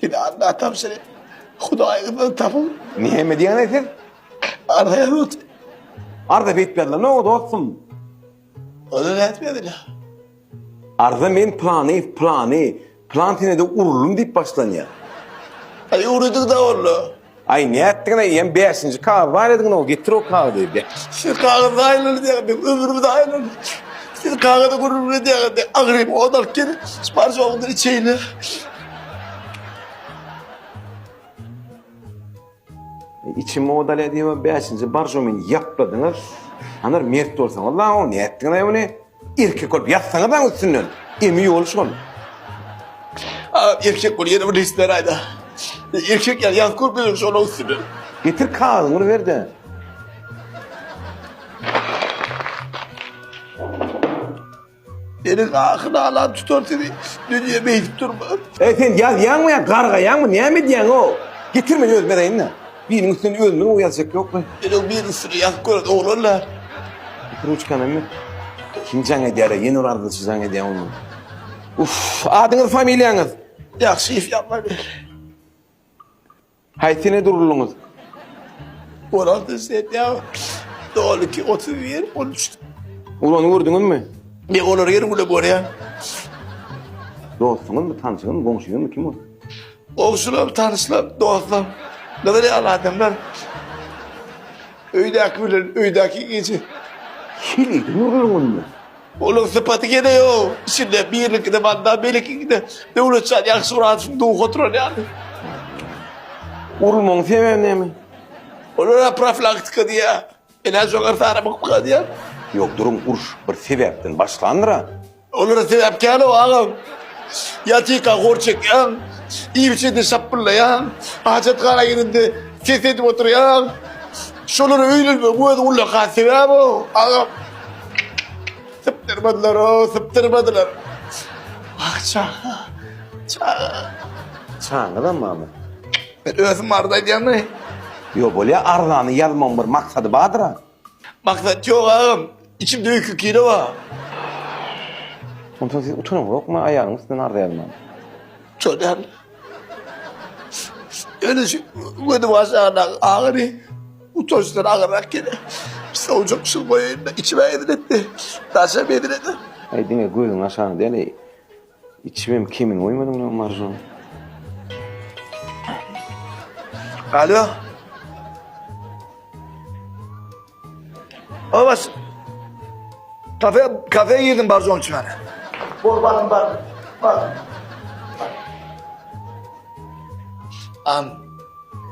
Seni Alla tabşyryp, Hudaýyňyzdan tapyň. Näme diýýäňiz siz? Arza ýazyp otyr. Arza beýtip ýazylanok dostum. Onda nädip ýazylýar? Arza men plany, plany, plan senede uruldym diýip başlanýar. Aý urudyň da boldy. Aý nätdiňiz eýýäm bäşinji kagyz bar ediňiz o getir o kagyzy be. Siz kagyzda aýlandy diýýäňiz, meň ömrümde aýlandy. Siz kagyza gürrüň edýäňiz, men agrym ot alyp gelip, barjogyndan içeýin. Içim ot alýar diýip bäşinji barjomyny ýapladyňyz. Anar mert bolsaňyz la o nätdiňiz aý ony? Erkek bolup ýatsaňyz aň üstünden. Emi ýoly şol. Agam erkek bol ýene bir list beräýdä. Erkek ýaly ýazyp görüp bilerin şonuň üstünden. Getir kagyzyňy bir ber-de. Meniň ahy nalam tutar seni dünýe beýdip durma. Eý sen ýazýaňmy ýa gargaýaňmy näme edýäň-ow? Getir men özüm ýazaýyn-da. Biriniň üstünden özümiň gowy ýazjak ýokmy? Men o biriniň üstüne ýazyp gören oglan-la. Getir ruçkany emmi. Kim jaň edýär-ä? Ýene bir arzyçy jaň edýär ondan. Uff, adyňyz, familiýaňyz? Ýagşyýew Ýazmabil. Haýsy sene duruldyňyz? 16 sentýabr, 02, 31, 13. Urany gördüňizmi? Men olary her güne görýän. Dostuňyzmy, tanşyňyzmy, goňşyňyzmy, kim ol? Goňşularym, tanyşlarym, dostlarym. Gyzyl ýaly adamlar. Öýdäki bilen öýdäki gije. Hili duruldyňyzmy? Onuň sypaty gene ýok. Içinde biriniňkide Wanda, beýlekiňkide Döwletjan Ýagşymyradowyň duhy oturan ýaly. Urulmagyň sebäbi näme? Olar-a profilaktika diýýär. Men-ä şoňa sara bukka diýýän. Ýok, duruň, uruş bir sebäpden başlandyr-a. Olara sebäp kän-ow, agam. Ýatyka hor çekýäň, iýip-içende şapbyllaýaň, hajathana girende ses edip oturýaň. Şolara öýlenmegiň özi ullakan sebäp-ow, agam. Sypdyrmadylar-ow, sypdyrmadylar. Wah, çaga, çaga. Çaňyzam barmy? Men özüm barada aýdýanmy? Ýok, bolýa, arzany ýazmagyň bir maksady bardyr-a. Maksat ýok, agam. Içimde öýke-kine bar. Onsoň siz utanaňyzokmy aýalyň üstünden arza ýazmaga? Utanýan. Ýöne şu gözüm aşagyndaky agyry utançdan agyrrak gele. Sowujak şul goýaýyn-da, içim-ä hezil etdi. Daşam hezil eder. Aý, diňe gözüň aşagyny däl-eý, içibem kemini goýmadyň-la, Marjan. Alo. Owas. Kafe, kafe girdim barzon içmäne. Bol barym bar. Bar. Am.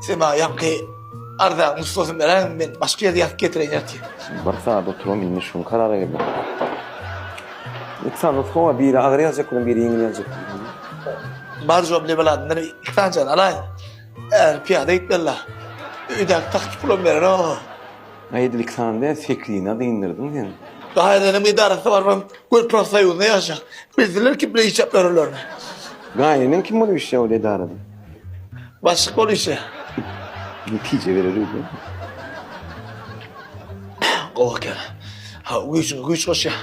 Sen maňa ýaňky arzaň nusgasyny beräýiň, men başga ýerde ýazyp getireýin ertir. Bir sagat oturam indi şuny karara geldim. Iki sany nusga bar, biri agyr ýazjak bilen biri ýeňil ýazjak. Barzon lebeladyndan iki sanjany alaý. Är pyýada gitmeli-la. Öýdäki taksi pulam berenok. Aý edil iki sany däl, sekizini dyndyrdyn sen. Gaýynenem edarasyna barybam göl profsoýuzynda ýaşaýar. Bilsinler kim bilen işläp ýörenlerini. Gaýyneneň kim bolup işleýär ol edarada? Başlyk bolup işleýär. Netije berer öýdýän. Gowy eken. Ha, güýjüňe güýç goşýar.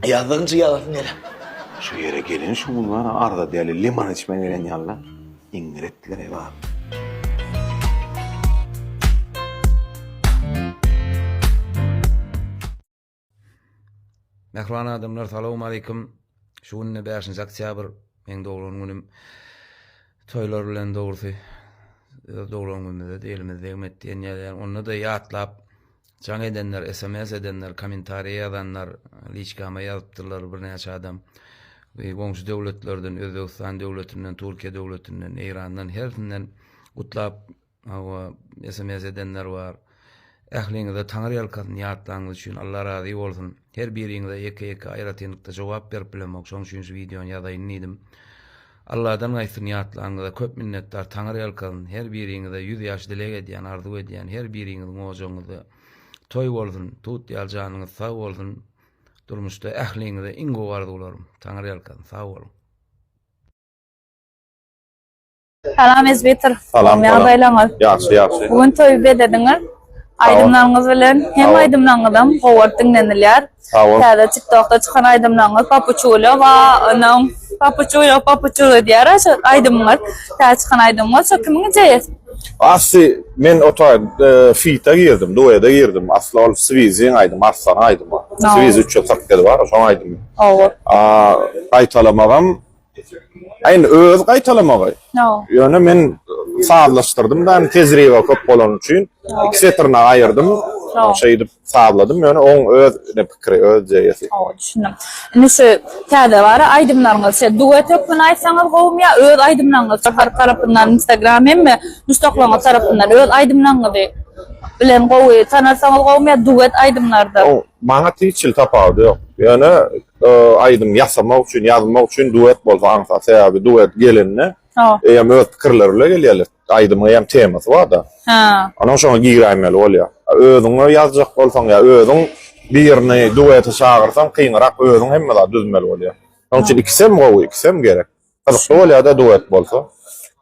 Ýazdygyňça ýazasyn gelýär. Şu ýere gelen şu gün bar arza däli liman içmän gelen ýaly-la. Iňňir etdiler ey bar. Mähriban adamlar salowmaleýkim. Şu günde 5-nji oktýabr meň doglan günüm. Toýlar bilen dogrusy öz doglan günümizde elimiz degmedi diýen ýaly. Onda-da ýatlap Jaň edenler, sms edenler, kommentariýa ýazanlar, liçkama ýazypdyrlar birnäçe adam. Goňşy döwletlerden, Özbegistan döwletinden, Türkiýe döwletinden, Eýrandan hersinden gutlap, hawa, sms edenler bar. Ähliňize Taňry ýalkasyn ýatlanyňyz üçin Allah razy bolsun. Her biriňize ýeke-ýeke aýratynlykda jogap berip bilemok, şoň üçin şu wideony ýazaýyn diýdim. Alladan gaýtsyn ýatlanyňyza köp minnetdar Taňry ýalkasyn her biriňize ýüz ýaş dileg edýän arzuw edýän her biriňiziň ojagyňyzda toý bolsun tut ýaly janyňyz sag bolsun durmuşda ähliňize iň gowy arzuwlarym Taňry ýalkasyn sag boluň. Salam Ezbitir. Salam. Ýagdaýlaryňyz? Ýagşy, ýagşy. Bu gün toý bezediňiz. Aýdymlaryňyz bilen hem aýdymlaryňyzam gowy diňlenilýär. Sag bol. Täze TikTokda çykan aýdymlaryňyz Papuçula we onuň. Papuçuýa, papuçuýa diýýär şu aýdymyňyz. Täze çykan aýdymyňyz. Şo kimiň ideýasy? Asly men o taý e, fita girdim, duete girdim. Asly ol Swiziň aýdymy, Arslanyň aýdymy. Swiz 347 bar, şoň aýdymy. Hawa. A gaýtalamagam Aýny öz gaýtalamagy. Ýöne men sazlaşdyrdym da, tejribe köp bolany üçin iki setirine aýyrdym. Şeýdip sazladym, ýöne oň öz ne pikiri, öz ideýasy. Hawa, düşündim. Indi şu täze bar aýdymlaryňyz, şe duet hökmünde aýtsaňyz gowumy ýa öz aýdymlaryňyz Çapar tarapyndan Instagram hemme muşdaklaryňyz tarapyndan öz aýdymlaryňyzy bilen gowy tanalsaňyz gowumy ýa duet aýdymlarda? Maňa hiç hili tapawudy ýok. Ýöne aýdym ýasamak üçin, ýazmak üçin duet bolsa aňsat. Sebäbi duet gelende eýýäm öz pikirleri bilen gelýärler. Aýdymyň eýýäm temasy bar-da. Ha. Onuň şoňa giräýmeli bolýar. Özüňe ýazjak bolsaň ýa özüň birini duete çagyrsaň kynrak özüň hemme zady düzmeli bolýar. Şonuň üçin ikisem gowy, ikisem gerek. Gyzykly bolýar-da duet bolsa.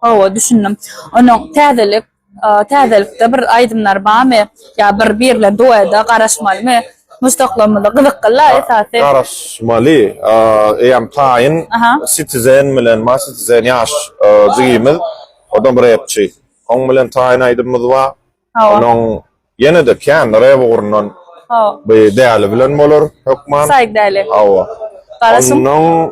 Hawa, düşündim. Onuň täzelik, täzelikde bir aýdymlar barmy? Ýa bir bir bilen duede garaşmalymy? Muşdaklarymyza gyzykly-la esasy. Garaşmaly. Eýýäm taýyn Citizen bilen, Ma Citizen ýaş jigimiz, o-da bir repçi. Oň bilen taýyn aýdymymyz bar. Onuň ýene-de kän rep ugrundan bu däli bilen bolar hökman. Saýk däli. Hawa. Onuň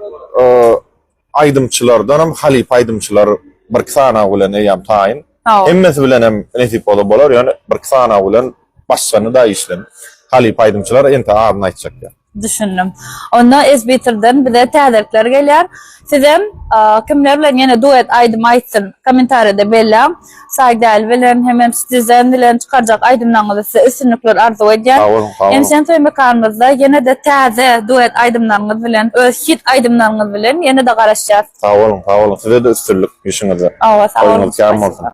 aýdymçylardan hem halypa aýdymçylar birki sanaw bilen eýýäm taýyn. Hemmesi bilen hem nesip bolsa bolar, ýöne birki sanaw bilen başlanyny da işlen. Halypa aýdymçylar entek adyny aýtjak ýa. Düşündim. Onda Ezbitirden bize täzelikler gelýär. Sizem kimler bilen ýene duet aýdym aýtsyn kommentariýada belläň. Saýdäl bilen hemem Citizen bilen çykarjak aýdymlaryňyzda size üstünlikler arzuw edýän. Sag boluň, sag boluň. Hem Sen mekanymyzda ýene-de täze duet aýdymlaryňyz bilen, öz hit aýdymlaryňyz bilen ýene-de garaşýas. Sag boluň, sag boluň. Size-de üstünlik işiňizde. Hawa, sag boluň. Toýuňyz kän bolsun.